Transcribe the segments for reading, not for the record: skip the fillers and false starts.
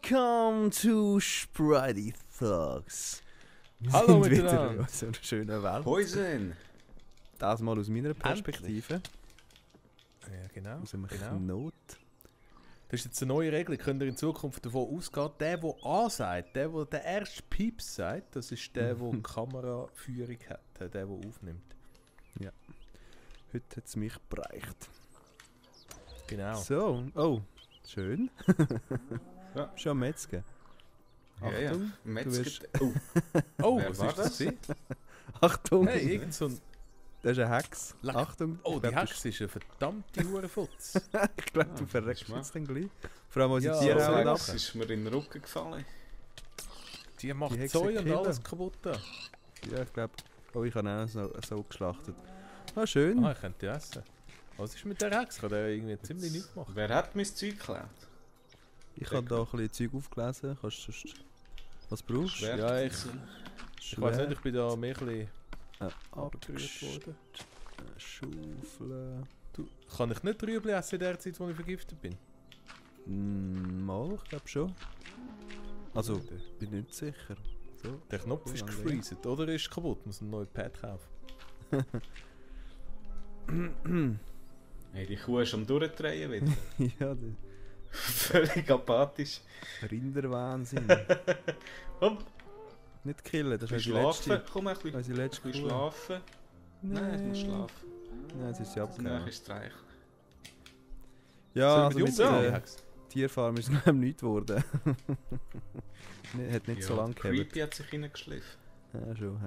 Welcome to Spritey Thugs. Wir Hallo sind wieder miteinander. aus einer schönen Welt. Poison! Das mal aus meiner Perspektive. Ja, genau. Aus einem genau. Knot. Das ist jetzt eine neue Regel. Könnt ihr in Zukunft davon ausgehen, der A sagt, der der erste Pieps sagt, das ist der die Kameraführung hat, der aufnimmt. Heute hat es mich bereicht. Genau. So, oh, schön. Ja. Schon am Metzgen. Achtung, Metzger. Oh, Wer was war ist das? gewesen? Achtung. Hey, irgend so ein... Das ist ein Hex. Leck. Achtung. Oh, ich die glaub, Hex ist ein verdammte Hurenfutz. Ich glaube, du verreckst schmack. jetzt dann gleich. Vor allem, als Ja, ich Tiere also auch Das ab. ist mir in den Rücken gefallen. Die macht Die Hexe Zeug und killen. alles kaputt. Da. Ja, ich glaube. Oh, ich habe auch so geschlachtet. Ah, schön. Ah, ich könnte die essen. Was ist mit der Hex? Kann der irgendwie ziemlich nichts machen? Wer hat mein Zeug geklaut? Ich habe da ein bisschen Zeug aufgelesen. Kannst du sonst... Was brauchst du? Schwert? Ja, ich weiß nicht, ich bin da mehr ein bisschen abgerührt worden. Schaufel. Du, kann ich nicht Rüebli essen in der Zeit, wo ich vergiftet bin? Mal, ich glaube schon. Also, bin nicht sicher. So. Der Knopf ist Lange gefreezet oder ist kaputt, muss ein neues Pad kaufen. Hey, die Kuh ist am Durchdrehen wieder. Ja, der Völlig apathisch. Rinderwahnsinn. Hopp, Nicht killen, das du ist schlafen. unsere letzte. Komm ein bisschen. Unsere letzte Du Kuh. schlafen. Nein, du musst schlafen. Nein, jetzt ist sie Danach abgegangen. ist Streich. Ja, also Sollen wir mit die umdrehen, der Hex? Tierfarm ist es nichts geworden. Hat nicht so lange gehabt. Creepy hat sich reingeschliffen. Ja, schon.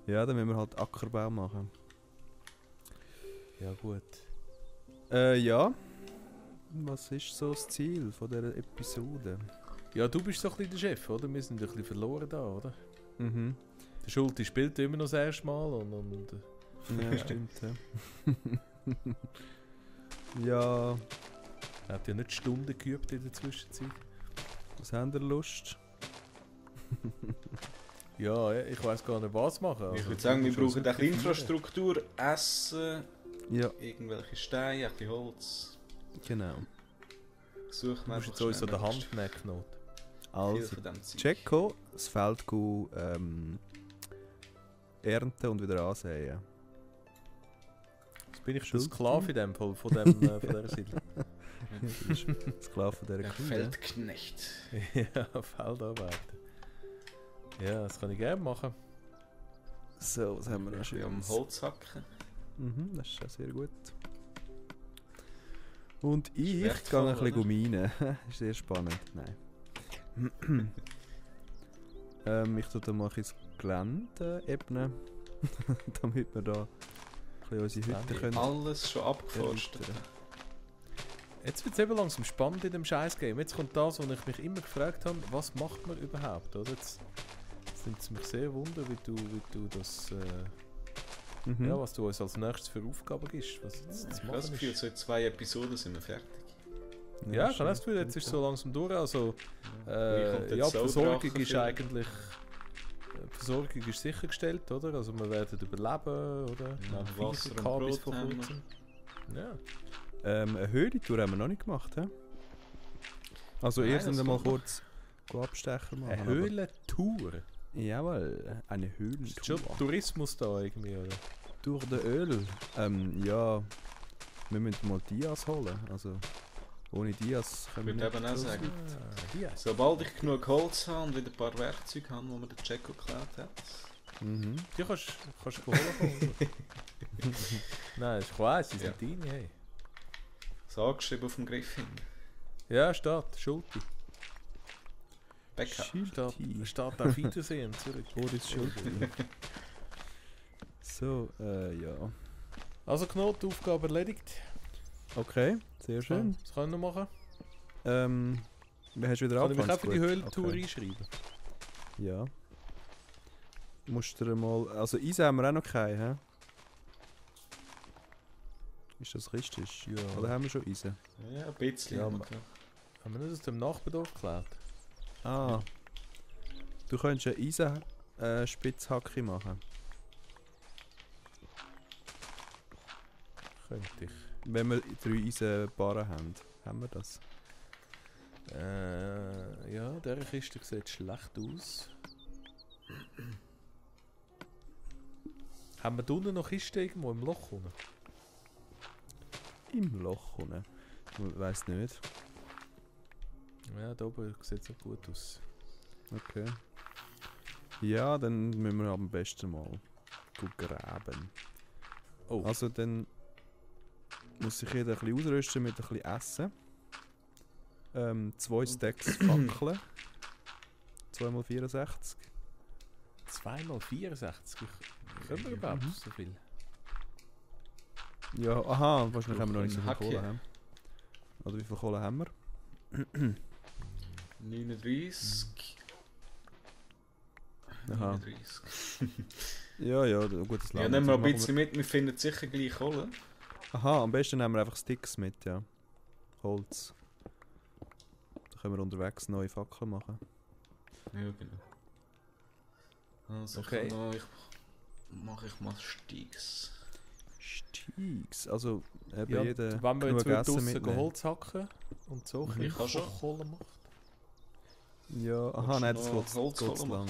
Ja, dann müssen wir halt Ackerbau machen. Ja gut. Ja. Was ist so das Ziel von dieser Episode? Ja, du bist so ein bisschen der Chef, oder? Wir sind ein bisschen verloren da, oder? Mhm. Der Schulte spielt immer noch das erste Mal und Ja, stimmt. Ja. Ja, er hat ja nicht Stunden geübt in der Zwischenzeit. was habt ihr Lust? Ja, ich weiß gar nicht, was machen. Ich Also, würde sagen, wir du musst brauchen uns auch Infrastruktur, Essen, Ja, irgendwelche Steine, ein bisschen Holz. genau. Suchen Du wir musst einfach jetzt uns an der schnell Hand nehmen, Knot. viel Also, von dem Zeug. Jacko, das Feld ernten und wieder ansehen. Jetzt bin ich der Schulte. Sklave in dem Fall von dieser Siedlung. Das ist Sklave von dieser Der Kunde. Feldknecht. Ja, Feldarbeiten. Ja, das kann ich gerne machen. So, was haben wir noch Ich bin schön? am Holz hacken. Das ist auch sehr gut. Und ich wertvoll, gehe ein bisschen oder? Minen. Ist sehr spannend. Nein. Ich tue da mal ein bisschen das Gelände ebnen, damit wir da ein bisschen unsere Hütte können. Alles schon abgeforstet. erweitern. Jetzt wird es eben langsam spannend in dem Scheiß-Game. Jetzt kommt das, was ich mich immer gefragt habe, was macht man überhaupt? Oder? Jetzt nimmt es mich sehr wunder, wie du das, ja, was du uns als nächstes für Aufgaben gibst. Was jetzt zu Ich habe machen das Gefühl, ist. so in 2 Episoden sind wir fertig. Ja, ich habe das stimmt, Gefühl, jetzt ist es so langsam durch. Also, Wie kommt ja, jetzt die so Versorgung Drachen ist für- eigentlich Versorgung ist sichergestellt, oder? Also wir werden überleben, oder? Wir haben Wasser und Physiker bis Brot vor haben wir. kurzem. Ja. Eine Höhle-Tour haben wir noch nicht gemacht, hä? Also Nein, erst das einmal kommt noch. kurz abstechen machen. Eine aber- Höhlentour. Jawohl, eine Ist schon Höhlentour. Tourismus da irgendwie, oder? Durch den Öl. Ja, wir müssen mal Dias holen. Also, ohne Dias können wir Ich würde nicht eben auch so sagen. Ja. Sobald ich genug Holz habe und wieder ein paar Werkzeuge habe, die mir der Jacko geklaut hat. Mhm. Die kannst du holen. Nein, ich weiss, die sind Ja. deine, hey. Das angeschrieben auf dem Griff hin. Ja, steht, Schulti. Backup. Steht auf Wiedersehen zurück. Boris Schulti. So, ja. Also Knot, Aufgabe erledigt. Okay, sehr schön. Was können wir noch machen? Wer hast du wieder Kann ich mich auch für die Gut, Höhlentour okay. einschreiben? Ja. Musst du mal... Also Eisen haben wir auch noch keine, hä? Ist das richtig? Ja. Oder haben wir schon Eisen? Ja, ein bisschen. Ja, haben wir ma- gehabt. Haben wir nicht aus dem Nachbardorf geklaut? Ah. Du könntest eine Eisenspitzhacke machen. Könnte ich. Wenn wir 3 Eisenbarren haben. Haben wir das? Ja, dieser Kiste sieht schlecht aus. Haben wir da unten noch Kisten irgendwo im Loch unten? Im Loch unten. Ich weiss nicht. Ja, da oben sieht es gut aus. Okay. Ja, dann müssen wir am besten mal gut graben. Oh, Also dann muss sich jeder ein bisschen ausrüsten mit ein bisschen Essen. 2 Stacks Fackeln. 2x64. 2x64. Können wir überhaupt so viel? Ja, aha, wahrscheinlich haben wir noch nicht so viel Hacke. Kohle. He? Oder wie viel Kohle haben wir? 39. Aha. 39. Ja, gut, das Ja, langt. nehmen wir ein Machen bisschen mit, wir finden sicher gleich Kohle. Aha, am besten nehmen wir einfach Sticks mit, ja. Holz. Da können wir unterwegs neue Fackeln machen. Ja, genau. Also Okay. mache ich mal Steigs. Sticks, also eben Ja, jeder wenn wir genug jetzt wieder Essen draussen mitnehmen. Holz hacken und so ein Ich kann schon. Kohle macht. Ja, aha, Willst nein, du das noch geht Holzkohle zu lang.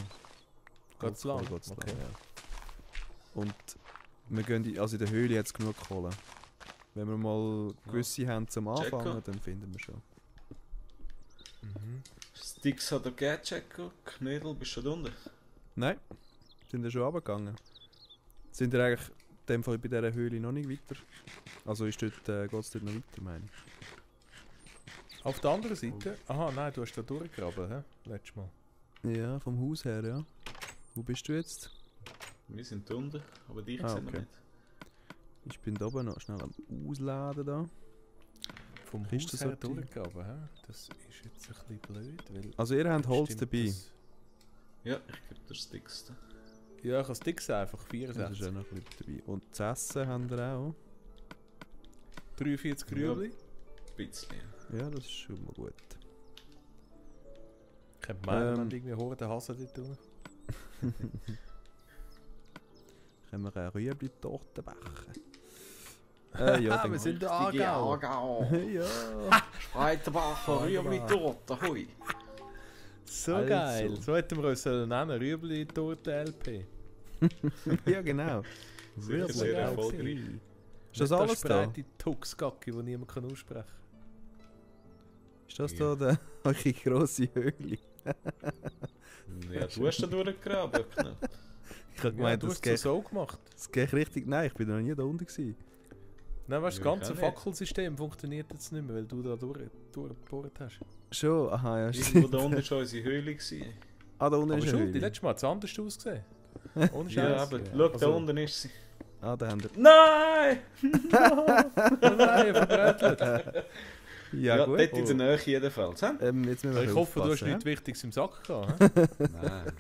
Geht's lang? Geht's Okay. lang, ja. Und wir gehen also in der Höhle jetzt genug Kohle. Wenn wir mal gewisse haben zum Jacko? Anfangen, dann finden wir schon. Mhm. Sticks hat er gegeben, Jacko. Knödel, bist du schon unten? Nein, sind wir schon runtergegangen. Sind wir eigentlich in dem Fall bei dieser Höhle noch nicht weiter? Also ist dort, geht es dort noch weiter, meine ich. Auf der anderen Seite? Aha, nein, du hast da durchgegraben, hä? Letztes Mal. Ja, vom Haus her, ja. Wo bist du jetzt? Wir sind unten, aber dich Ah, sehen wir okay. nicht. Ich bin da oben noch schnell am Ausladen da. Vom Kiste Haus her sortieren. durchgegraben, hä? Das ist jetzt ein bisschen blöd, weil... Also ihr habt Holz stimmt dabei. das- Ja, ich gebe dir Sticks da. Ja, ich kann Sticks einfach, Das ist 64. ja noch ein bisschen dabei. Und das Essen haben wir auch. 43 Grübli. Ein bisschen. Ja, das ist schon mal gut. Ich könnte meinen, Ähm. wenn irgendwie Horden Hasen dort tun. Können wir eine Rüebli-Torte backen? Ja, dann wir sind der Richtige Aargau. Aargau. ja. Spreitenbacher, Rüebli-Torte, hui. So Also. geil. So hätten wir uns sollen nennen. Rüebli-Torte LP. Ja, genau. Sicher sehr geil erfolgreich. gewesen. Ist das Nicht alles da? spreite Tuxgacki, die niemand kann aussprechen Ist das Ja. da eure grosse Höhle? Ja, du hast da durchgegraben, knapp. Ich habe kann. Ja, gemeint, du das hast es so gemacht. geht richtig. Nein, ich bin noch nie da unten gewesen. Nein, weißt du, Ja, das ganze ich auch nicht. Fackelsystem funktioniert jetzt nicht mehr, weil du da durchgebohrt hast. Schon? Aha, ja, Irgendwo stimmt. da unten war unsere Höhle. Gewesen. Ah, da unten Aber ist eine schon, die Höhle. letzte Mal hat es anders ausgesehen. Ohne Ja, Scheiß. aber Ja. schau, da Also- unten ist sie. Ah, da haben wir... Nein! Nein, verbrötelt. Ja, gut. dort in der Nähe jedenfalls. Hä? Jetzt müssen wir Ich hoffe, du hast aufpassen, nichts Wichtiges im Sack gehabt. hä? Nein.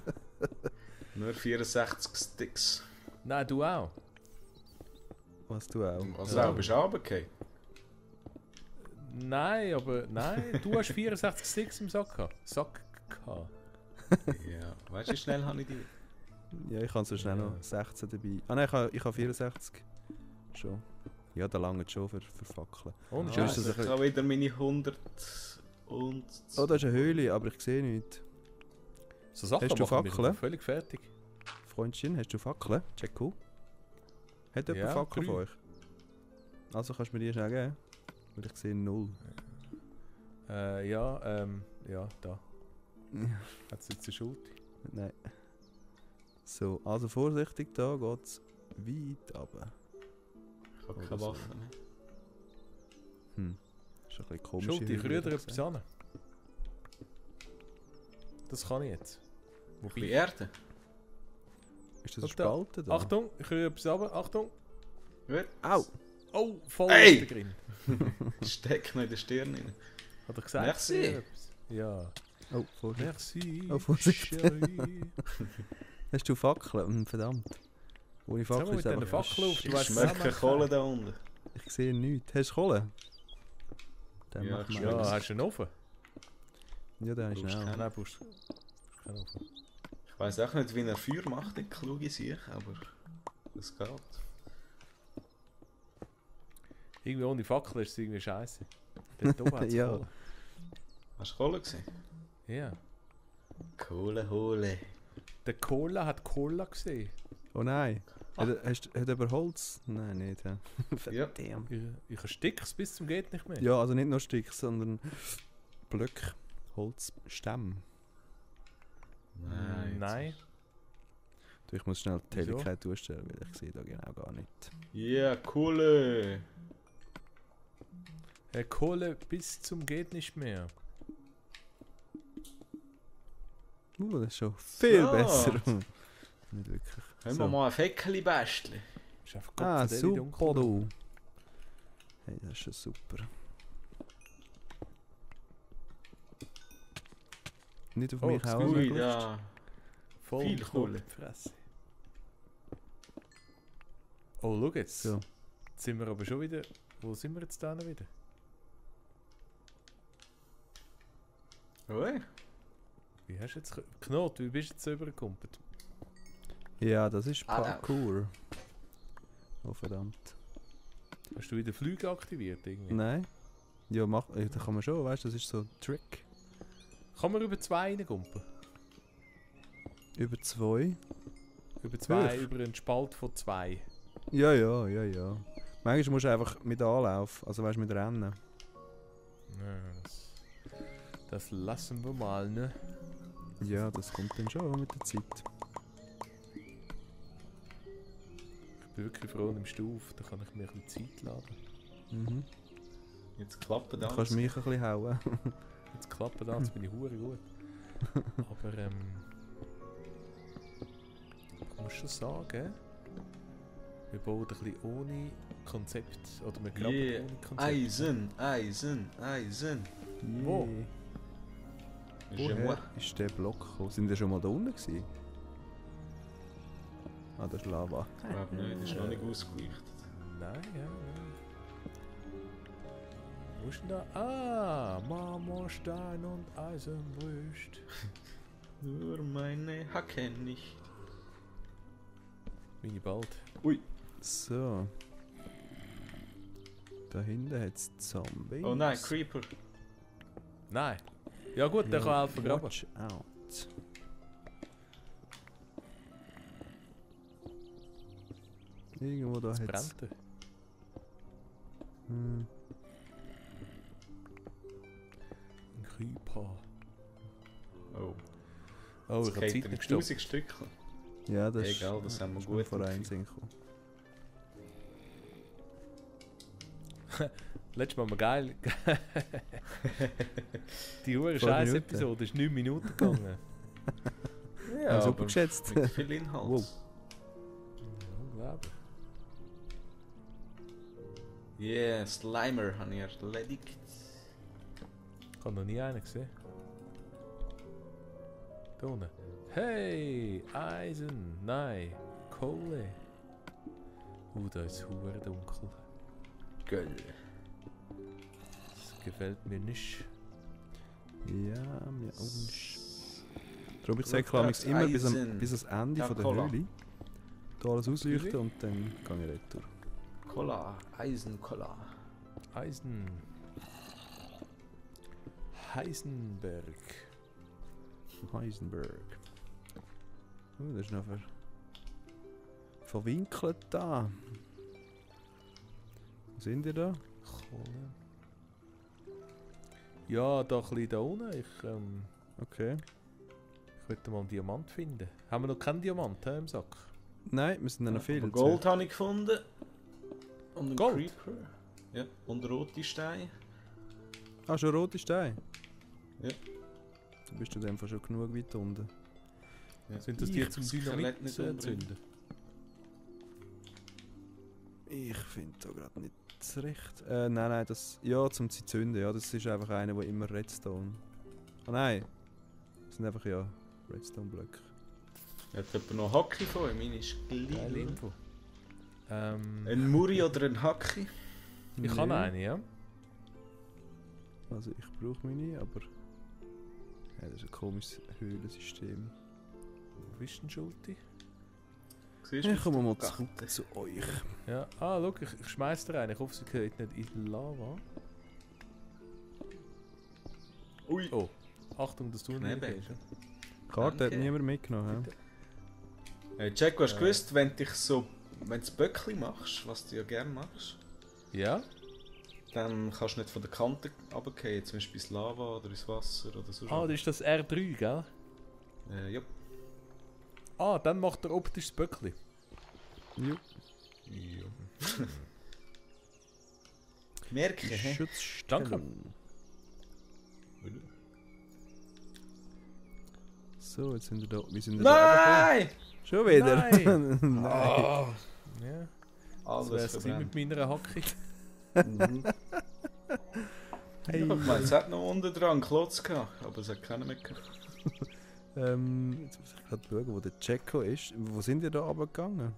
Nur 64 Sticks. Nein, du auch. Was du auch. Also auch bist du runtergefallen. Nein, aber nein, du hast 64 Sticks im Sack gehabt. Ja, weißt du, wie schnell habe ich die? Ja, ich habe so schnell Ja. noch 16 dabei. Ah nein, ich habe 64. Schon. Ja, da langt schon für Fackeln. Ohne Ah, Scheiß. ist das ich ein habe wieder meine 100 und... Oh, da ist eine Höhle, aber ich sehe nichts. So Sachen Hast du machen mich Fackeln? völlig fertig. Freundchen, hast du Fackeln? Check cool. Hat jemand Ja, Fackeln 3. von euch? Also kannst du mir die schnell geben? Weil ich sehe 0. Ja, da. Hat es jetzt eine Schuld? Nein. So, also vorsichtig, da geht's weit runter. Ich habe Oder keine so. Waffe mehr. Ist ein bisschen komisch. Schuld, ich rühre dir etwas an. Das kann ich jetzt. Bei Erde? Ist das ein Guck da. Spalten da? Achtung, ich rühre etwas an. Achtung! Gut. Au! Oh, voll Hey! auf den Grind. Steck noch in der Stirn rein. Hat er gesagt? Merci. ich rühre etwas? Ja. Oh, Vorsicht. Merci. Oh, Vorsicht. chérie. Hast du Fackeln? Verdammt. Ohne Jetzt haben Fackeln wir ist mit einfach... diesen Fackeln auf die Ich weißt schmecke Kohle da unten. Ich sehe nichts. Hast du Kohle? Dann Ja, mach ich mal. schmecke Ja, hast du einen Ofen? Ja, der ist Brauchst schnell. keinen. Nein, brauchst du keinen Ofen. Ich weiss auch nicht, wie er Feuer macht, ich kluge sich, aber das geht. Irgendwie ohne Fackel ist es irgendwie scheiße. Dort oben hat's Ja. Kohle. Hast du Kohle gesehen? Ja. Kohle hole. Der Cola hat Cola gesehen. Oh nein. Hat er Holz? Nein, nicht. Ja. Ja. Verdammt. Ich erstick es bis zum geht nicht mehr. Ja, also nicht nur Stück, sondern Blöcke, Holzstämme. Nein. Du, ich muss schnell die Wieso? Helligkeit durchstellen, weil ich sehe da genau gar nicht. Ja, Kohle. Kohle bis zum geht nicht mehr. Das ist schon viel So. besser. Nicht wirklich. Können wir mal ein Feckeli basteln? Ist einfach Ah, Gott verdammt super dunkel. du. Hey, das ist schon super. Nicht auf Oh, mich auch. Ui, Lust. ja. Voll Viel Kohle. Fresse. Oh, schau jetzt. So. Jetzt sind wir aber schon wieder. Wo sind wir jetzt da wieder? Ui. Wie hast du jetzt. Knot, wie bist du jetzt rübergekumpelt? Ja, das ist Ah, Parkour. Oh verdammt. Hast du wieder Flüge aktiviert? Irgendwie? Nein. Ja, da kann man schon, weißt du, das ist so ein Trick. Kann man über 2 reinkumpeln? Über 2. Über 2, Wirklich? über einen Spalt von 2. Ja. Manchmal musst du einfach mit Anlauf, also weißt du, mit Rennen. Ja, das lassen wir mal, ne? Ja, das kommt dann schon mit der Zeit. Ich bin wirklich froh im Stuf, da kann ich mir ein bisschen Zeit laden. Mhm. Jetzt klappt Du das. kannst mich ein bisschen hauen. Jetzt klappt das, jetzt bin ich hure gut. Aber ich muss schon sagen, wir bauen ein bisschen ohne Konzept, oder wir graben Yeah. ohne Konzept. Eisen. Wo? Je moi. Woher ist der Block gekommen? Sind wir schon mal da unten gewesen? Ah, das ist Lava. Ich glaube nicht, das ist noch nicht ausgeleuchtet. Nein, ja, nein. Wo ist denn da? Ah, Marmorstein und Eisenbrüst. Nur meine Hacken nicht. Bin ich bald. So. Da hinten hat es Zombies. Oh nein, Creeper. Nein. Ja gut, der kann helfen graben. Watch out. Irgendwo da Es hat es. brennt. Hm. Ein Creeper. Oh. Oh, ich Jetzt habe geht Zeit er nicht in gestoppt. 1000 Stückchen. Ja, das Egal, das haben wir ist mir gut vor einem hingekriegt. Sinn gekommen. Letztes Mal haben wir geil. Die hure Voll scheiß Minuten. Episode ist 9 Minuten gegangen. Ja, super geschätzt. Mit viel Inhalt. Wow. Unglaublich. Yeah, Slimer habe ich erledigt. Ich habe noch nie einen gesehen. Da unten. Hey, Eisen, nein, Kohle. Da ist es hure dunkel. Göll. Das gefällt mir nicht. Ja, mir auch nicht. Darum ich sage Schau, immer das bis Eisen. bis ans Ende Ja, von der Cola. Höhle. Da alles ausleuchten Wirklich? und dann gehe ich retour. Cola, Eisencola. Eisen. Heisenberg. Heisenberg. Das ist noch verwinkelt da. Wo sind ihr da? Kohle. Ja, da ein bisschen da unten. Ich Okay. wollte mal einen Diamant finden. Haben wir noch keinen Diamant im Sack? Nein, wir sind noch viel. Aber Gold habe ich gefunden. Und ein Gold? Creeper. Ja, und rote Steine. Ah, schon rote Steine? Ja. Du bist in dem Fall schon genug weit unten. Ja. Sind das Ich die zum das Skelett Dynamit nicht zu umbringen. entzünden? Ich finde da gerade nicht recht. Nein, das. Ja, zum sie zünden, ja. Das ist einfach einer, der immer Redstone. Ah nein. Das sind einfach ja Redstone-Blöcke. Hat jemand noch Hacki von ihm? Meine ist Geile gleich. Info. Ein Muri oder ein Hacki? Ich habe eine, ja. Also ich brauche meine, aber. Ja, das ist ein komisches Höhlensystem. Wo bist du denn, Schulti? Siehst Ich komme mal Gatte. zurück zu euch. Ja, schau, ich schmeiß dir einen. Ich hoffe, sie geht nicht in die Lava. Ui. Oh, Achtung, dass du nicht Knebel. gehst. Karte hat Danke. niemand mitgenommen. Hey Jack, hast du gewusst, wenn du das Böckli machst, was du ja gerne machst, Ja? dann kannst du nicht von der Kante runterfallen, zum Beispiel ins Lava oder ins Wasser oder so. Ah, das ist das R3, gell? Ja. Ah, dann macht er optisch das Böckli. Ja. Merke, hä? Schutzstellung. Danke. So, jetzt sind wir da. Wie sind wir da? Nein! Schon wieder? Nein! Nein. Ah. Ja, das Alles wär's gewesen verbrannt. mit meiner Hacke. Mhm. Hey. Ich meine, es hat noch unten dran einen Klotz gehabt, aber es hat keiner mehr gehabt. Jetzt muss ich gerade schauen, wo der Jacko ist. Wo sind ihr da runtergegangen?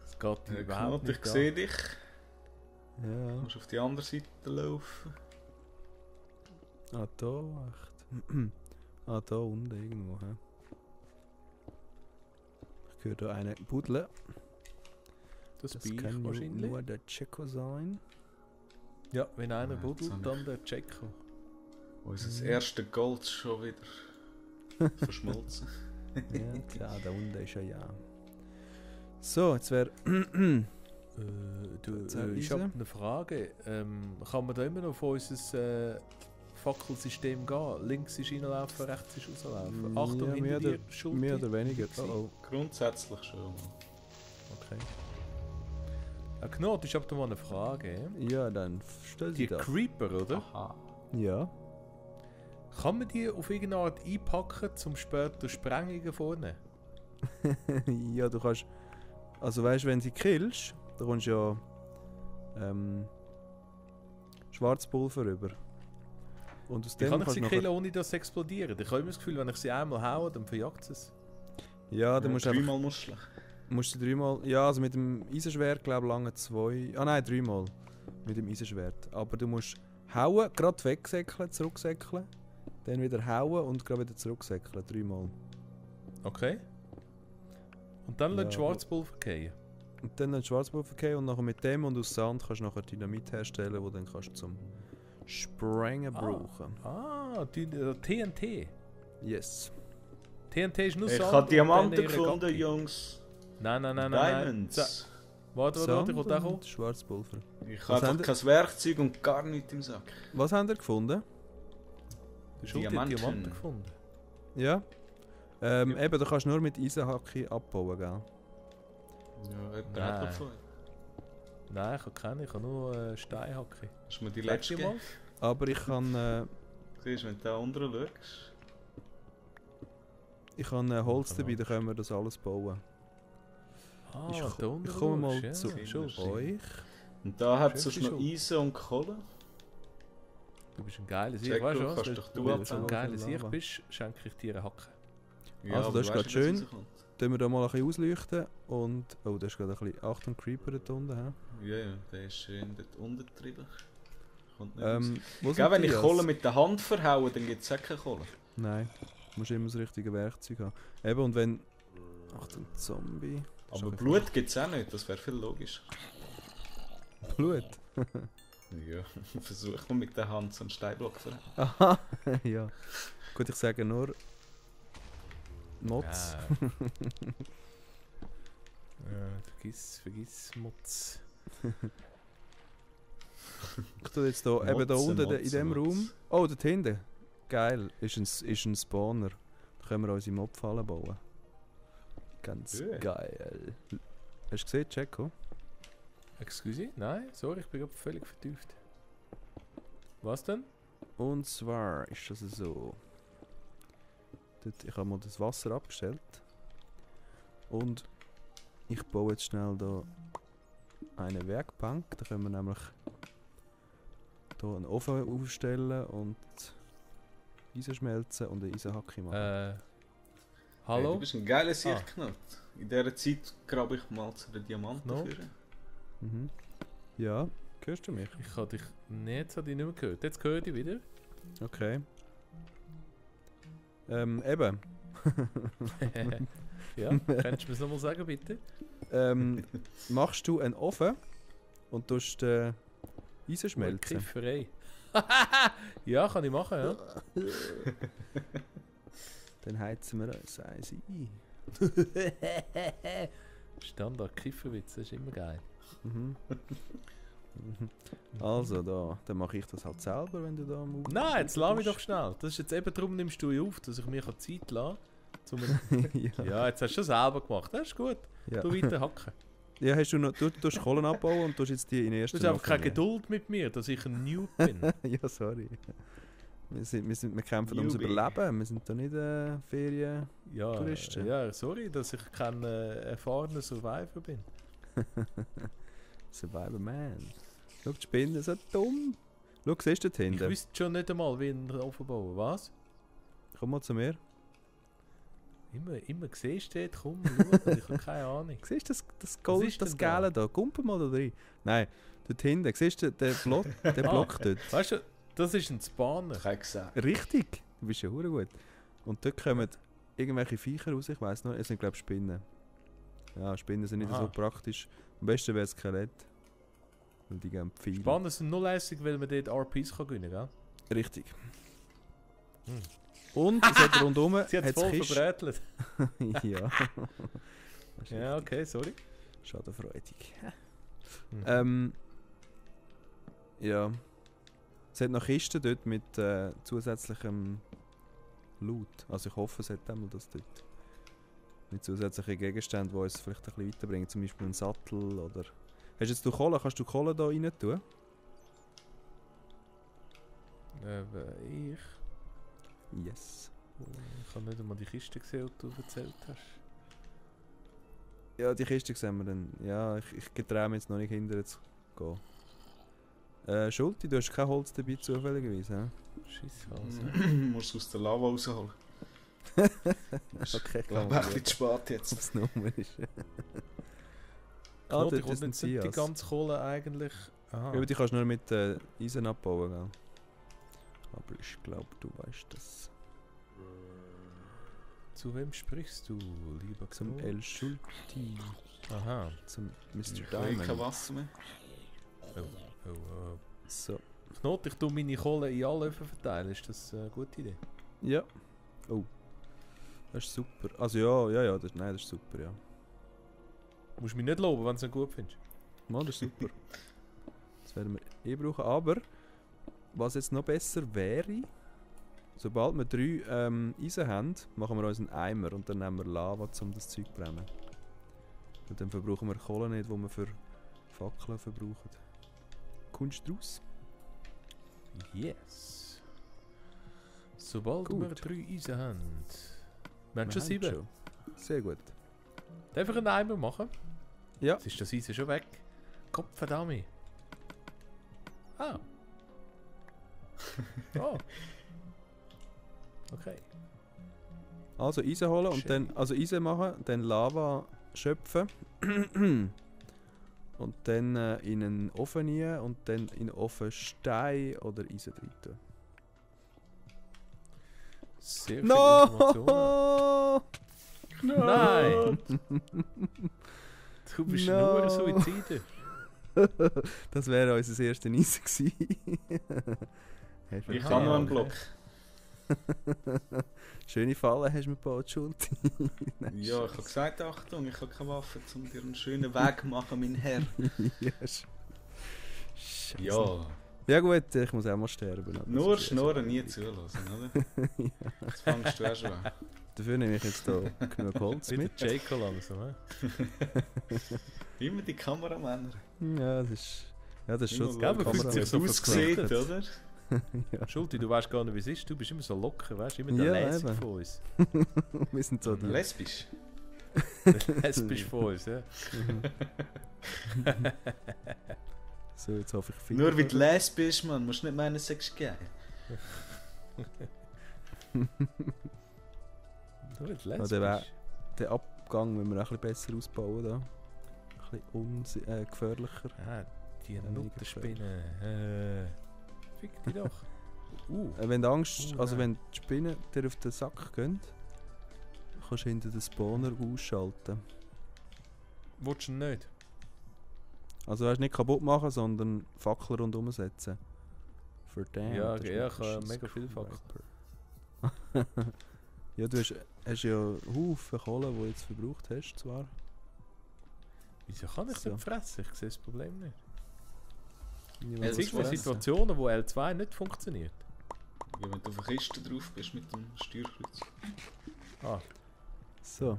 Das geht überhaupt Knot, nicht. ich sehe dich. Ja. Du musst auf die andere Seite laufen. Ah, da, echt. Ah, da unten irgendwo, hä? Ich höre da einen buddeln. Das, Das bin ich kann wahrscheinlich. nur der Jacko sein. Ja, wenn einer Ah, jetzt buddelt, hab ich- dann der Jacko. Unser erste Gold schon wieder verschmolzen. Ja, klar, da unten ist er ja. So, jetzt wäre. Ich habe eine Frage. Kann man da immer noch auf unser Fackelsystem gehen? Links ist reinlaufen, rechts ist rauslaufen. Achtung, Ja, hinter dir, Schulter. mehr oder weniger. Oh, Grundsätzlich schon. Okay. Knot, ich habe da mal eine Frage. ja, dann stell Die sie da. Creeper, oder? Aha. Ja. Kann man die auf irgendeine Art einpacken, um später Sprengungen vornehmen? Ja, du kannst. Also weißt du, wenn sie killst, da kommst du ja Schwarzpulver rüber. Und aus Wie dem kann ich kannst sie du killen, nachher. ohne dass sie explodieren? Ich habe immer das Gefühl, wenn ich sie einmal haue, dann verjagt es. Ja, du musst einfach. dreimal Muscheln. Musst du dreimal. Ja, also mit dem Eisenschwert glaube ich lange zwei. Ah nein, dreimal. Mit dem Eisenschwert. Aber du musst hauen, gerade wegsäckeln, zurücksäckeln. Dann wieder hauen und gerade wieder zurücksäckeln. Dreimal. Okay. Und dann Ja, lässt Schwarzpulver fallen. Und dann ein Schwarzpulver geben und nachher mit dem und aus Sand kannst du nachher Dynamit herstellen, wo dann kannst du zum Sprengen brauchen. Ah, TNT. Yes. TNT ist nur Ich Sand habe und Diamanten dann ihre gefunden, Gacki. Jungs. Nein. Diamonds. Warte, ich will auch kommen. und Schwarzpulver. Ich Was habe haben einfach kein Werkzeug und gar nichts im Sack. Was habt ihr gefunden? Der Schulti hat Diamanten. Diamanten gefunden. Ja? Eben, du kannst nur mit Eisenhacke abbauen, gell? Ja, jemand Nein. hat davon. Nein, ich habe keine, ich habe nur Steinhacke. Hast du mir die Letztes letzte Mal? gegeben? Aber ich kann, Siehst du, wenn du da unten schaust. ich kann Holz dabei, dann können wir das alles bauen. Ah, Ich da unten ich komme schaust, mal ja, zu schon. euch. Und da hat es Schön, sonst noch schon. Eisen und Kohle. Du bist ein geiler Sieg, Jack, weißt du du was? kannst Wenn doch du du so ein abbauen geiler von Sieg Lava. bist, schenke ich dir eine Hacke. Also, aber das ist du grad weisst, wie schön. rauskommt. Tun wir da mal ein bisschen ausleuchten und... Oh, da ist gerade ein bisschen... Achtung, Creeper dort unten, hä? Ja, der ist schön dort unten getrieben. Kommt nicht raus. Wo Gell, wenn die ich jetzt? Kohle mit der Hand verhaue, dann gibt es auch keine Kohle. Nein, du musst immer das richtige Werkzeug haben. Eben, und wenn... Achtung, Zombie. Das ist Aber doch Blut gibt es auch nicht, das wäre viel logischer. ein Blut? Ja, versuch mal mit der Hand so einen Steinblock zu verhauen. Aha, ja. Gut, ich sage nur... Mods. Ja, vergiss Mutz. Ich tue jetzt da, eben da Motzen, unten in dem Motzen, Raum... Motzen. Oh, dort hinten. Geil, ist ein Spawner. Da können wir unsere Mobfallen bauen. Ganz Ja. geil. Hast du gesehen, Jacko? Excuse? Nein, sorry, ich bin gerade völlig vertieft. Was denn? Und zwar ist das so. Dort, ich habe mal das Wasser abgestellt. Und ich baue jetzt schnell da eine Werkbank. Da können wir nämlich hier einen Ofen aufstellen und Eisen schmelzen und eine Eisenhacke machen. Hey, Hallo? du bist ein geiler Sichtknopf. In dieser Zeit grabe ich mal zu den Diamanten No. führen. Mhm. Ja, hörst du mich? Ich habe dich nicht mehr gehört. Jetzt höre ich dich wieder. Okay. Eben. Ja, kannst du mir das nochmal sagen, bitte? Machst du einen Ofen und tust Eisen schmelzen. Kifferei. Ja, kann ich machen, ja. Dann heizen wir uns eins ein. Standard Kifferwitz, das ist immer geil. Mhm. Also, dann mache ich das halt selber, wenn du da am Nein, jetzt lass mich doch schnell. Das ist jetzt eben darum, nimmst du auf, dass ich mir Zeit lassen kann. ja. Ja, jetzt hast du schon selber gemacht. Das ist gut. Ja. Du weiter hacken. Ja, hast du noch, du tust Kohlen abbauen und tust jetzt die in erster Du hast einfach keine Geduld mit mir, dass ich ein Noob bin. Ja, sorry. Wir kämpfen ums Newbie. Überleben. Wir sind da nicht Ferien. Ja, Touristen. ja, sorry, dass ich kein erfahrener Survivor bin. Survivor Man. Schau, die Spinnen so dumm. Schau, siehst du dort Ich hinten? wüsste schon nicht einmal, wie ein Ofen bauen. Was? Komm mal zu mir. Immer siehst du dort, komm, schau, ich habe keine Ahnung. Siehst du das Was Gold, ist das denn da? Gelbe da? Kumpel mal da rein. Nein, dort hinten. Siehst du den Block, den Block dort? Weißt du, das ist ein Spawner. Ich habe gesagt. Richtig. Du bist ja hure gut. Und dort kommen irgendwelche Viecher raus. Ich weiss noch, es sind glaube ich Spinnen. Ja, Spinnen sind nicht Aha. so praktisch. Am besten wäre es Skelett. Weil die geben Pfeile. Spawner sind nur lässig, weil man dort RPs kann gewinnen kann, gell? Richtig. Hm. Und es hat rundum Sie hat es voll verbrätelt. Ja. Das ist Ja, richtig. okay, sorry. Schadenfreudig. Mhm. Ja. Es hat noch Kisten dort mit zusätzlichem Loot. Also ich hoffe, es hat einmal das dort. Mit zusätzlichen Gegenständen, die uns vielleicht ein bisschen weiterbringen. Zum Beispiel einen Sattel oder... Hast jetzt du Kohle? Kannst du Kohle da rein tun? Ich Yes. habe nicht einmal die Kiste gesehen, die du erzählt hast. Ja, die Kiste sehen wir dann. Ja, ich getraue mich jetzt noch nicht hinterher zu gehen. Schulti, du hast kein Holz dabei zufälligerweise, Scheisse. Musst aus der Lava rausholen. hä? Ist, Okay, ich glaube, ein bisschen zu spät jetzt. Was Nummer ist. Knot, ich dort will ist ein nicht die Zias. ganze Kohle eigentlich... Aha. Ja, aber die kannst du nur mit Eisen abbauen, gell? Aber ich glaube, du weißt das. Zu wem sprichst du, lieber Zum Knot? El Schulti. Aha. Zum Mr. Ich habe kein Diamond. Wasser mehr. Oh. So. Knot, ich tue meine Kohle in alle Öfen verteilen. Ist das eine gute Idee? Ja. Oh. Das ist super. Also ja, nein, das ist super, ja. Du musst mich nicht loben, wenn du es nicht gut findest. Mann, das ist super. Das werden wir brauchen. Aber, was jetzt noch besser wäre, sobald wir 3 Eisen haben, machen wir uns einen Eimer und dann nehmen wir Lava, um das Zeug zu brennen. Und dann verbrauchen wir Kohle nicht, die wir für Fackeln verbrauchen. Kommst du raus? Yes. Sobald Gut. wir 3 Eisen haben. Wir haben schon 7. schon. Sehr gut. Darf ich einen Eimer machen? Ja. Jetzt ist das Eisen schon weg. Kopfverdammt. Ah. Oh. Okay. Also Eisen holen und Schön. dann, also Eisen machen, dann Lava schöpfen. Und dann in einen Ofen rein und dann in den Ofen Stein oder Eisen rein tun. Sehr viele Informationen. No! Nein! Du bist No. nur Suizider. Das wäre unser erster Eisen gewesen. Hast du Ich Aha, habe noch einen okay. Block. Schöne Falle hast du mir gebaut, Schulti. Nein, Ja, ich habe gesagt, Achtung, ich habe keine Waffe, um dir einen schönen Weg zu machen, mein Herr. yes. Scheisse. Ja, Ja gut, ich muss auch mal sterben. aber nur das ist schnurren, nie zulassen, oder? Jetzt fängst du auch schon an. Dafür nehme ich jetzt hier genug Holz Wieder mit. Jaco langsam, hä? Immer die Kameramänner. Ja, das ist... Ja, das ist schon... Immer Gell, man schauen, fühlt wie sich es so aussieht, verknüpft. oder? Ja. Schulti, du weißt gar nicht, wie es ist. Du bist immer so locker, weißt du? Immer der Ja, Lässig eben. von uns. Wir sind so die... Lesbisch. Der Lässig von uns, ja. So, jetzt hoffe ich viel. Nur weil du lesbisch bist, man, musst du nicht meinen, sagst du geil. Du bist Ja, lässig. der wär- Den Abgang müssen wir auch ein bisschen besser ausbauen da. Ein bisschen gefährlicher. Ah, die weniger Nuttenspinne. Fick dich doch. Wenn du Angst... also nein. wenn die Spinnen dir auf den Sack gehen, kannst du hinter den Spawner ausschalten. Willst du ihn nicht? Also weißt, nicht kaputt machen, sondern Fackeln rundherum setzen. Für den. Ja, das ja, ist ich habe ein mega viele Fackeln. Sniper. Ja, du hast ja Haufen Kohle, die du jetzt verbraucht hast, zwar. Wieso kann ich So. nicht fressen? Ich sehe das Problem nicht. Niemand Ja, Es will gibt noch fressen. Situationen, wo L2 nicht funktioniert. Ja, wenn du auf der Kiste drauf bist mit dem Steuerkreuz. Ah, So.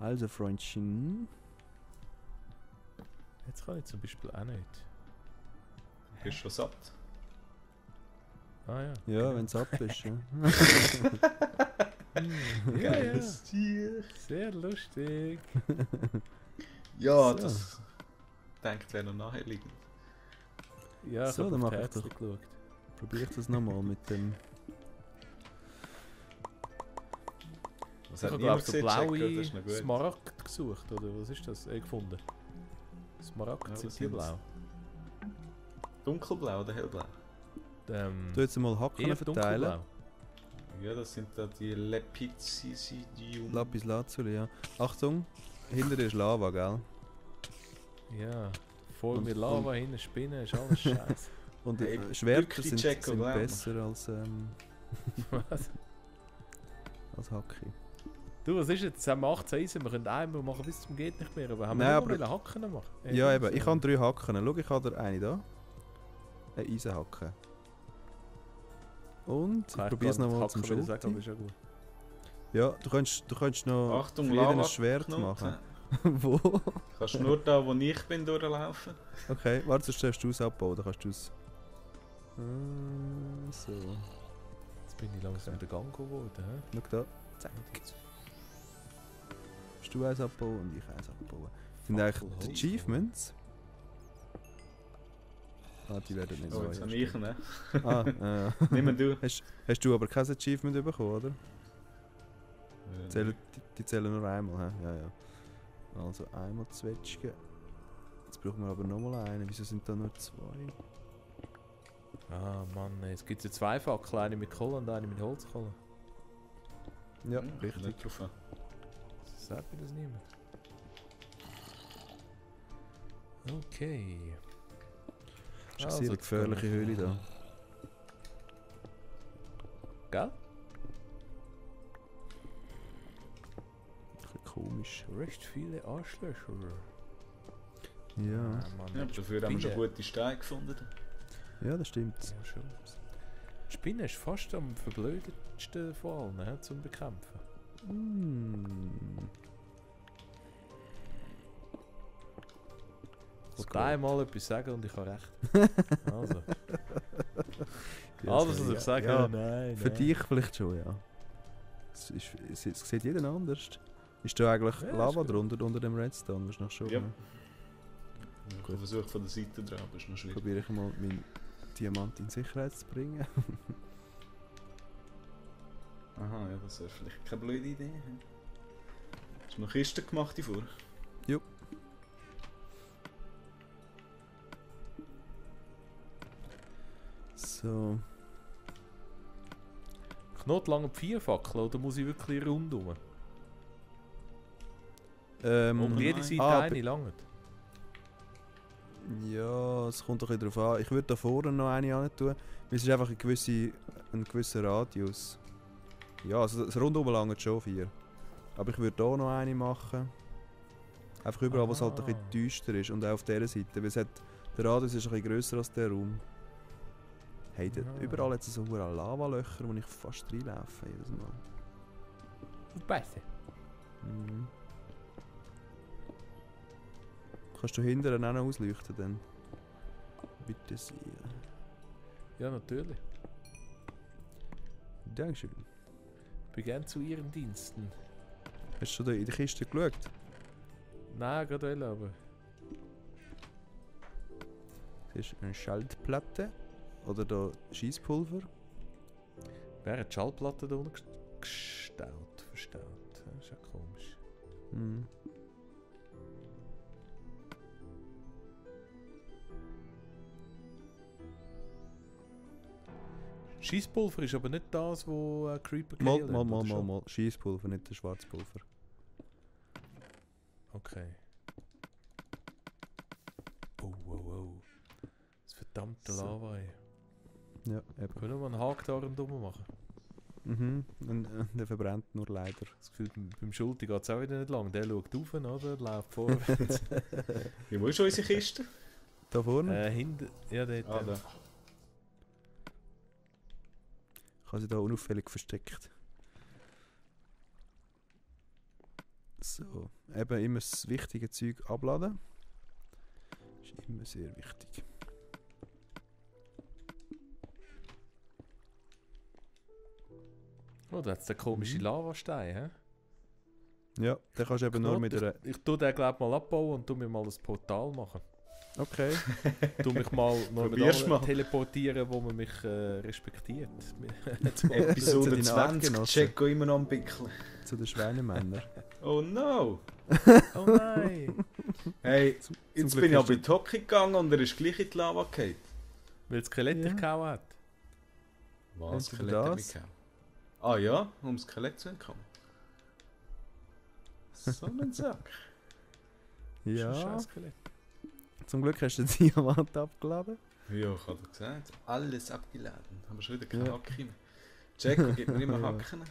Also, Freundchen. jetzt kann ich zum Beispiel auch nicht. Du bist schon satt. Ah ja. Ja, wenn du ab bist. Ja. Ja, ja. Tier. Sehr lustig. Ja, So. das denkt wer noch naheliegend. Ja, ich So, habe dann auf mach die ich Herzen doch. geschaut. Probiere ich das nochmal mit dem. Was Ich hat habe niemand glaube gesehen, so Checker? Das ist noch blaue gut. Smaragd gesucht, oder was ist das? Gefunden. Smaragd Ja, sind was die sind's? blau. Dunkelblau oder hellblau? Du jetzt mal Hacken Eher verteilen. dunkelblau. Ja, das sind da die Lepizisidium. Lapis Lazuli, ja. Achtung, hinter dir ist Lava, gell? Ja. Vor Und- mir Lava, hinten Spinnen, ist alles scheiße. Und Hey, Schwerter wirklich, sind, Checo, sind glaub mir. besser als Was? Hacki. Du, was ist jetzt? Haben wir 18 Eisen, wir können einmal machen bis zum geht nicht mehr. Aber haben wir Nein, nur aber- wollen Hacken machen? Ja, eben, ich habe 3 Hacken. Schau, ich habe da eine da. Eine Eisenhacke. Und ich probiere es nochmal zum Schulter. Schulter. Aber ist ja gut. Ja, du könntest noch Achtung, für jeden ein Lava. Schwert machen. Wo? Kannst du nur da, wo ich bin, durchlaufen? Okay, warte, sonst darfst du es abbauen, dann kannst du es... So, Jetzt bin ich langsam in den Gang geworden. Hä? schau da. Zack. Kannst du eins abbauen und ich eins abbauen. Sind eigentlich die Fackelholz. Achievements? Ah, die werden nicht Oh, so. jetzt ja, habe ich, stimmt. ne? Ah, Nimm du. Hast du aber kein Achievement bekommen, oder? Die zählen nur einmal, hä? Ja, ja. Also einmal Zwetschgen. Jetzt brauchen wir aber nochmal einen. Wieso sind da nur 2? Ah Mann, ey, es gibt ja 2 Fackeln, eine mit Kohle und eine mit Holzkohle. Ja, Hm, richtig. Nicht drauf an. Sagt mir das niemand. Okay. Das ist eine sehr gefährliche Höhle da. Gell? Ein bisschen komisch. Recht viele Arschlöcher. Ja, Ah, Mann, Ja, aber dafür haben wir schon Spinnen. gute Steine gefunden. ja, das stimmt. Ja, schon. Die Spinne ist fast am verblödetsten von allen, zum Bekämpfen. Ich wollte einmal etwas sagen und ich habe recht. Also. Ja, Alles, sorry, was ich sage, ja. nein. Für dich vielleicht schon, ja. Es sieht jeder anders. Ist da eigentlich Ja, ist Lava gut. drunter, unter dem Redstone? Das ist noch schon. Ja. Ne? Ich habe versucht von der Seite dran, aber ist noch schwierig. Probiere ich mal meinen Diamant in Sicherheit zu bringen. Aha, ja, das wäre vielleicht keine blöde Idee. hm? Hast du noch Kisten gemacht davor? So. Knotlange 4 Fackeln oder muss ich wirklich rundum? Um jede nein. Seite ah, eine lange. Ja, es kommt doch ein bisschen drauf an. Ich würde da vorne noch eine hin tun. Es ist einfach ein gewisser Radius. Ja, also das Rundum langt schon 4. Aber ich würde hier noch eine machen. Einfach überall, wo es halt ein bisschen Ah. düster ist. Und auch auf dieser Seite. Weil der Radius ist ein bisschen grösser als der Raum. Hey, Ah. überall jetzt so viele Lavalöcher, wo ich fast reinlaufe jedes Mal. Besser. Mhm. Kannst du hinten auch noch ausleuchten dann? Bitte sehr. Ja, natürlich. Dankeschön. Ich bin gern zu Ihren Diensten. Hast du schon da in die Kiste geschaut? Nein, gerade will, aber. Das ist eine Schaltplatte. Oder da Schießpulver. Wer hat die Schallplatte da unten verstaut? Das ist ja komisch. Mhm. Schießpulver ist aber nicht das, wo Creeper Mal, killen, mal, oder mal, mal, schon? mal. Schießpulver, nicht das Schwarzpulver. Okay. Oh, oh, oh. Das verdammte So. Lava, ey. Ja, eben. Können wir einen Haken da rundherum machen? Und der verbrennt nur leider. Das Gefühl, beim Schulti geht es auch wieder nicht lang. Der schaut rauf, oder? Läuft vorwärts. Ja, wo ist unsere Kiste? Da vorne? Hinten. Ja, dort. Da. Ich habe sie da unauffällig versteckt. So, eben immer das wichtige Zeug abladen. Ist immer sehr wichtig. Oh, da hat es den komischen Lavastein, hä? Ja, den kannst du eben nur mit einer... Ich tue den, glaube mal abbauen und tu mir mal ein Portal machen. Okay. Tu mich mal noch Probier's mal. teleportieren, wo man mich respektiert. Episode Zu deinen 20, Artgenossen. Checo immer noch am Bickeln. Zu den Schweinemännern. Oh no! Oh nein! Hey, Zum jetzt Glück bin ich hast aber in die Hocke gegangen und er ist gleich in die Lava gefallen. Weil das Skelett dich gehauen hat. Entweder Was? Skelett hat das. mich gehauen. Ah ja, um das Skelett zu entkommen. So ein Sack. Das ist ein Ja, scheiß Skelett. zum Glück hast du den Diamant abgeladen. Ja, ich habe gesagt. Alles abgeladen. Aber schon wieder keine Ja. Hacke mehr. Jacko gibt mir immer Hacken.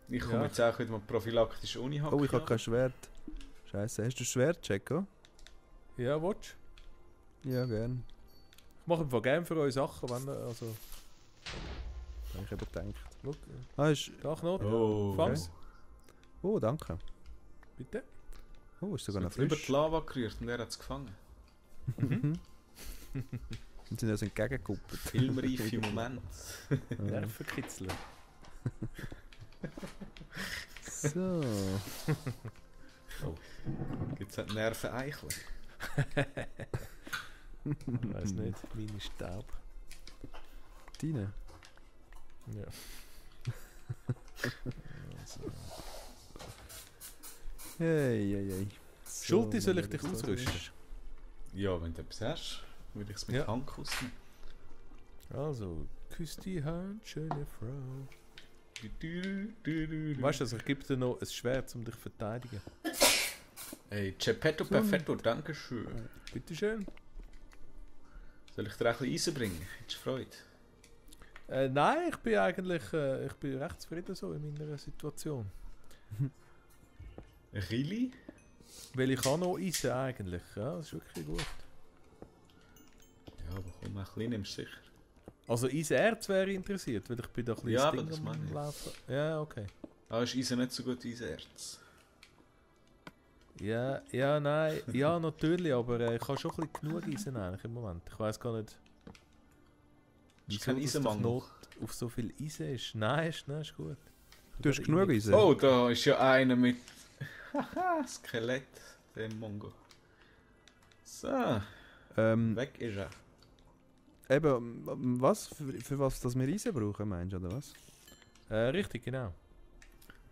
Ich komme Ja. jetzt auch wieder mal prophylaktisch ohne Hacke. Oh, ich habe kein Schwert. Scheiße, hast du ein Schwert, Checo? Ja, watch. Ja, gern. Ich mache einfach gerne für euch Sachen, wenn also... Habe ich eben gedacht. Schau, Ah, ist... Drachnot, Oh, fang's. Oh, danke. Bitte. Oh, ist so sogar noch über frisch. die Lava gerührt und er hat es gefangen. Mhm. Und sind uns entgegengekuppelt. Filmreife Moment. Nervenkitzler. So. Gibt es halt Nerveneichler? Ich weiß nicht, meine Staub. Deine. Ja. Also. Hey, hey, hey. So, Schulti, soll ich wenn dich das so ausrüsten? ist. Ja, wenn du etwas hast, würde ich es mit Ja. Hand kussen. Also, küss die Hand, schöne Frau. Weißt Weißt du, also ich gebe dir noch ein Schwert, um dich zu verteidigen. Hey, Geppetto Perfetto, danke schön. Bitteschön. Soll ich dir ein bisschen Eisen bringen? Hättest du Freude? Nein, ich bin eigentlich ich bin recht zufrieden so in meiner Situation. Really? Weil ich habe noch Eisen eigentlich. Ja, das ist wirklich gut. Ja, aber komm, ein bisschen nimmst du sicher. Also Eisenerz wäre interessiert, weil ich bin doch ein Ja, bisschen aber das meine ich. Laufen. Ja, okay. Ah, ist Eisen nicht so gut wie Eisenerz? Ja, ja, nein. Ja, natürlich, aber ich habe schon ein bisschen genug Eisen eigentlich im Moment. Ich weiß gar nicht, Ist kein dass der Eisenmangel? Not auf so viel Eisen ist. Nein, ist gut. Du hast genug Eisen? Oh, da ist ja einer mit... Haha, Skelett, der Mongo. So, weg ist er. Eben, was? Für was dass wir Eisen brauchen, meinst du, oder was? Richtig, genau.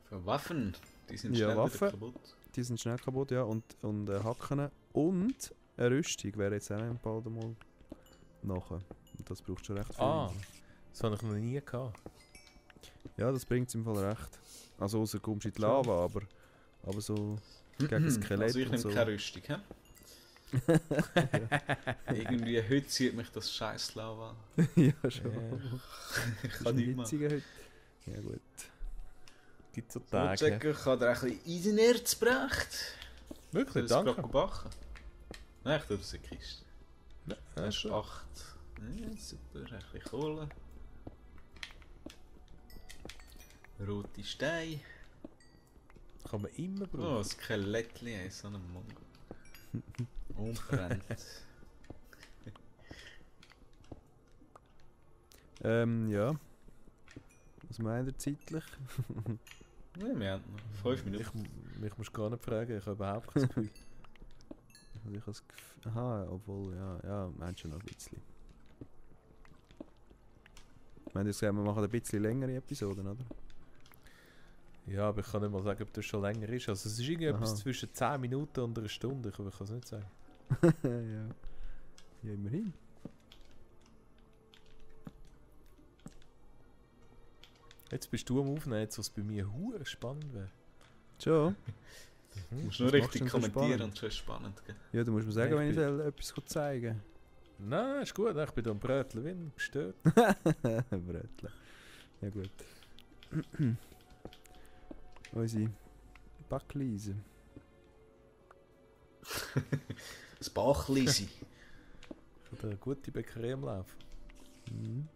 Für Waffen, die sind Ja, schnell Waffen. wieder kaputt. Die sind schnell kaputt, ja. Und Hacken. Und eine Rüstung wäre jetzt auch bald einmal nachher. Und das braucht schon recht viel. Ah. Eisen. Das habe ich noch nie gehabt. Ja, das bringt es im Fall recht. Also außer kommst du in die Lava, aber so gegen das Skelett Also ich und nehme so. keine Rüstung, hä? Irgendwie heute zieht mich das scheiß Lava an. Ja, schon. Ich Ist kann ein nicht mehr. hitziger heute. Ja gut. Gibt so So, Tage. Checker, ich habe dir ein bisschen Eisenerz gebracht. Wirklich, Soll ich danke. es backen? Nein, ich tue das in die Kiste. Ja, Das ist gut. 8. Ja, super, ein bisschen Kohle. Rote Steine. Kann man immer Oh, brauchen. ein Skelettli, ey, so ein Mongo. Unbrennt. Ja. Was meint ihr zeitlich? Ja, wir haben noch 5 Minuten. Mich musst du gar nicht fragen, ich habe überhaupt kein Gefühl. Also ich habe das Gefühl... Aha, obwohl, ja, meinst du noch ein bisschen. Ich meine, wir machen ein bisschen längere Episoden, oder? Ja, aber ich kann nicht mal sagen, ob das schon länger ist. Also es ist irgendwie Aha. etwas zwischen 10 Minuten und einer Stunde, ich kann es nicht sagen. Ja. Ja, immerhin. Jetzt bist du am Aufnehmen, jetzt was bei mir hure spannend wäre. Schon? Du musst nur Was machst richtig du denn so kommentieren spannend? und schon ist spannend. Gell? Ja, du musst mir sagen, Ja, wenn ich ich dir etwas zeigen Nein, ist gut, ich bin da am Bröteln, wie gestört. kann. Brötchen. Ja gut. Unsere Backleise. Das Bachleisi. Ich habe eine gute Bäckerei am Laufen. Mhm.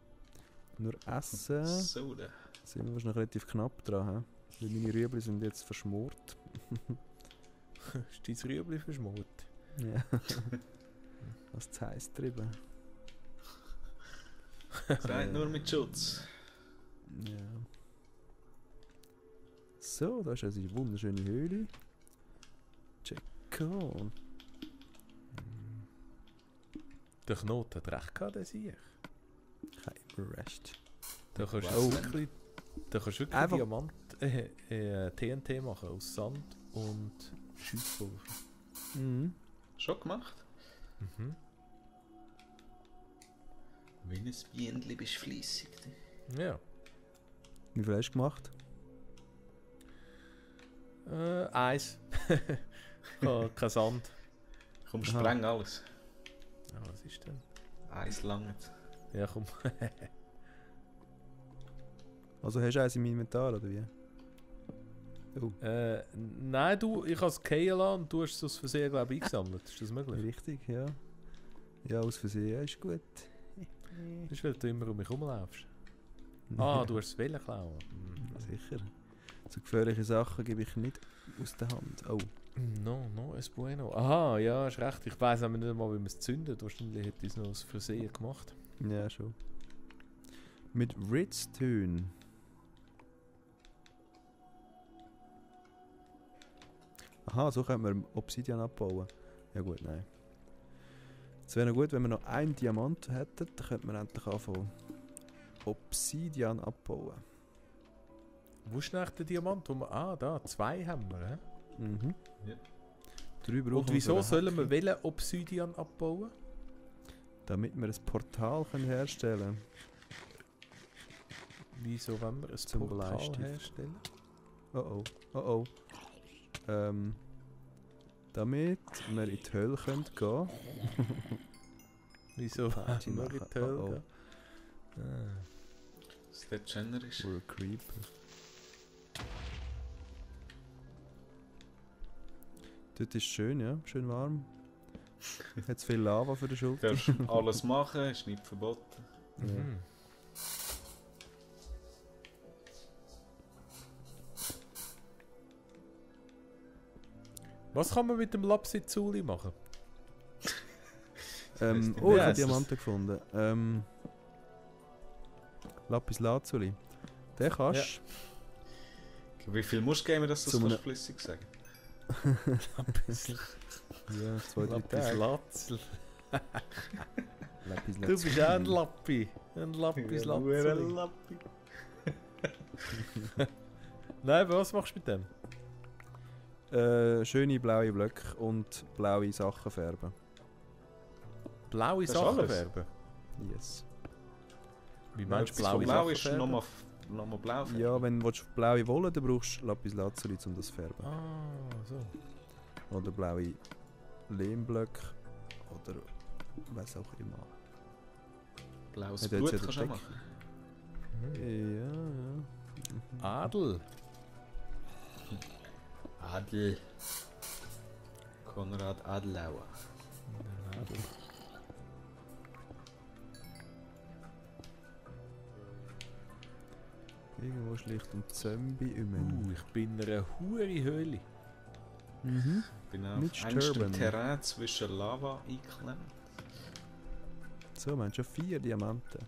Nur essen So, da. sind wir wahrscheinlich relativ knapp dran. He? Weil meine Rüebli sind jetzt verschmort. Ist dein Rüebli verschmort? Ja. Was das heisst drüber? Seid nur mit Schutz. Ja. So, da ist also eine wunderschöne Höhle. Check on. Der Knoten hat recht gehabt, der Sieg. Kein Rest. Da kannst Oh. du wirklich, da kannst du wirklich Einfach- Diamant, TNT machen aus Sand und Schusspulver. Mhm. Schon gemacht? Mhm. Wie ein Bienenli bist fleissig. Ja. Wie viel hast du gemacht? Eis. Kein Sand. Komm, Aha. spreng alles. Ja, was ist denn? Eis langt. Ja, komm. Also hast du eins im Inventar, oder wie? Oh, Nein, ich habe es fallen lassen und du hast es aus Versehen, glaube ich, eingesammelt. Ist das möglich? richtig, ja. Ja, aus Versehen, ja, ist gut. Das ist, weil du immer um mich rumlaufst. Ah, du hast es wollen klauen. Ja, sicher. So gefährliche Sachen gebe ich nicht aus der Hand. Oh, No, es bueno. Aha, ja, ist recht. Ich weiss aber nicht mal, wie man es zündet. Wahrscheinlich hätte ich es noch aus Versehen gemacht. ja, schon. Mit Redstone. Aha, so könnte man Obsidian abbauen. Ja gut, nein. Es wäre noch gut, wenn wir noch einen Diamant hätten, dann könnte man endlich anfangen Obsidian abbauen. Wo ist denn eigentlich der Diamant? Da, 2 haben wir. He? Mhm. Ja. 3 brauchen Und wieso wir für eine sollen wir Hacke, welchen Obsidian abbauen? damit wir ein Portal können herstellen können. Wieso wollen wir ein Zum Portal Bleistift. herstellen? Oh. Damit wir in die Hölle gehen können. Wieso Party wollen wir in machen. die Hölle Oh, oh. gehen? Ah. Dass der Jenner ist. We're a creeper. Dort ist schön, ja. Schön warm. Hat viel Lava für die Du Schulter. darfst alles machen, ist nicht verboten. Mhm. Was kann man mit dem Lapsizuli machen? nicht. Oh, ich Ja, habe es ist- Diamanten gefunden. Lapis Lazuli. Den kannst Wie viel musst du geben, dass du Zu das einem- kannst flüssig sagen? Ja, 2, 3 Lapis Tage. Lazuli. Lapis Du bist auch ein Lappi. Ein Lapis Lazuli. Lappi. Nein, aber was machst du mit dem? Schöne blaue Blöcke und blaue Sachen färben. Blaue Das ist Sachen alles? färben? Yes. Wie meinst du Das blaue Blau Sachen ist färben? nochmal blau. Ja, wenn du blaue Wolle, dann brauchst du Lapis Lazuli, um das zu färben. Ah, so. Oder blaue Lehmblöcke. Oder was auch immer. Blaues Ja, da Blut hat's ja kannst du auch den machen. Ja. Adel. Adel. Konrad Adelauer. Adel. Irgendwo schlicht ein Zombie um. Ich bin in einer hure Höhle. Mhm. Ich bin auf Nicht engstem sterben. Terrain zwischen Lava eingeklemmt. So, wir haben schon 4 Diamanten.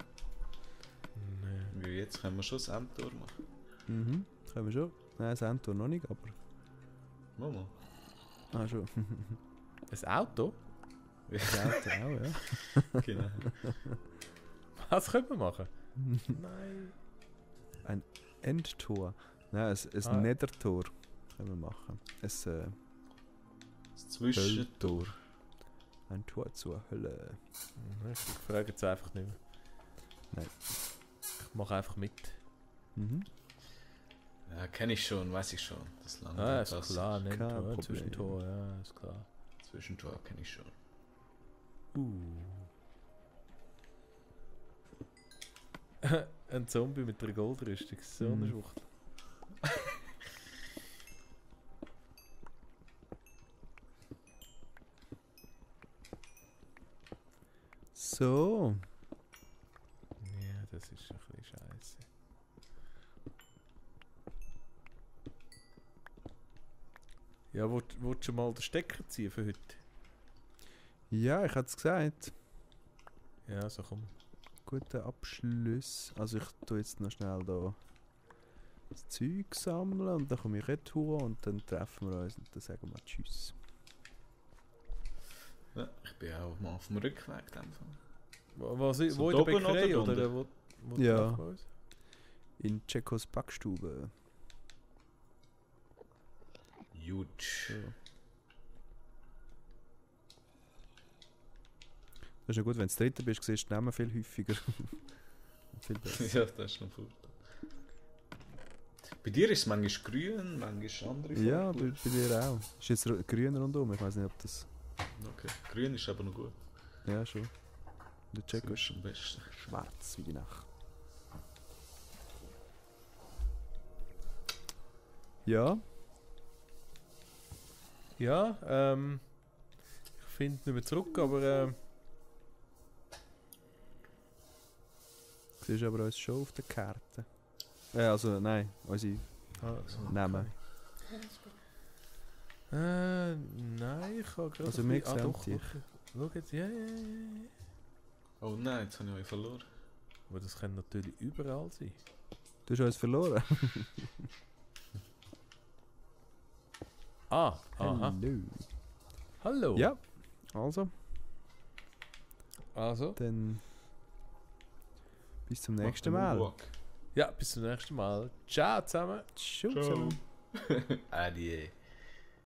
Nee. Wie jetzt können wir schon das Endtor machen. Mhm. Können wir schon. Nein, das Endtor noch nicht, aber. Mal. Ah, schon. Ein Auto? Das Auto auch, ja. Genau. Was können wir machen? Nein. Endtor. Nein, ein Ah. Nethertor können wir machen. Das Ein Zwischentor. Ein Tor zur Hölle. Ich frage jetzt einfach nicht mehr. Nein. Ich mache einfach mit. Mhm. Ja, kenne ich schon, weiß ich schon. Das lange Ah, ist das klar, nicht kein Tor, Problem. Zwischentor, ja, ist klar. Zwischentor kenne ich schon. Ein Zombie mit einer Goldrüstung. So eine Schwucht. So. Ja, das ist ein bisschen scheiße. Ja, willst du schon mal den Stecker ziehen für heute? Ja, ich hätte es gesagt. Ja, so komm. Guter Abschluss. Also ich tue jetzt noch schnell da das Zeug sammeln und dann komme ich retour und dann treffen wir uns und dann sagen wir Tschüss. Ja, ich bin auch mal auf dem Rückweg. Was, So wo in der oben oder Bäckerei unten? oder wo Ja. treffen wir uns? In Tschechos Backstube. Huge. So. Das ist ja gut, wenn du das dritte bist, siehst du den Namen viel häufiger. Und viel besser. Ja, das ist noch gut. Bei dir ist es manchmal grün, manchmal andere Farben. Ja, bei dir auch. Ist jetzt grün rundum, ich weiß nicht, ob das... Okay, grün ist aber noch gut. Ja, schon. Der Tschecho Das ist ist am besten. schwarz wie die Nacht. Ja, Ja, ich finde nicht mehr zurück, aber siehst aber uns schon auf der Karte. Also nein, unsere Namen. nein, ich habe gerade... Also ein wir bisschen- sehen doch, dich. schau jetzt, ja. Oh nein, jetzt habe ich euch verloren. Aber das kann natürlich überall sein. Du hast uns verloren. Aha. Hallo. Hallo. Ja, also, Also, dann bis zum Mach nächsten den Mal. Moonwalk. ja, bis zum nächsten Mal. Ciao zusammen. Tschüss. Ciao. Adieu.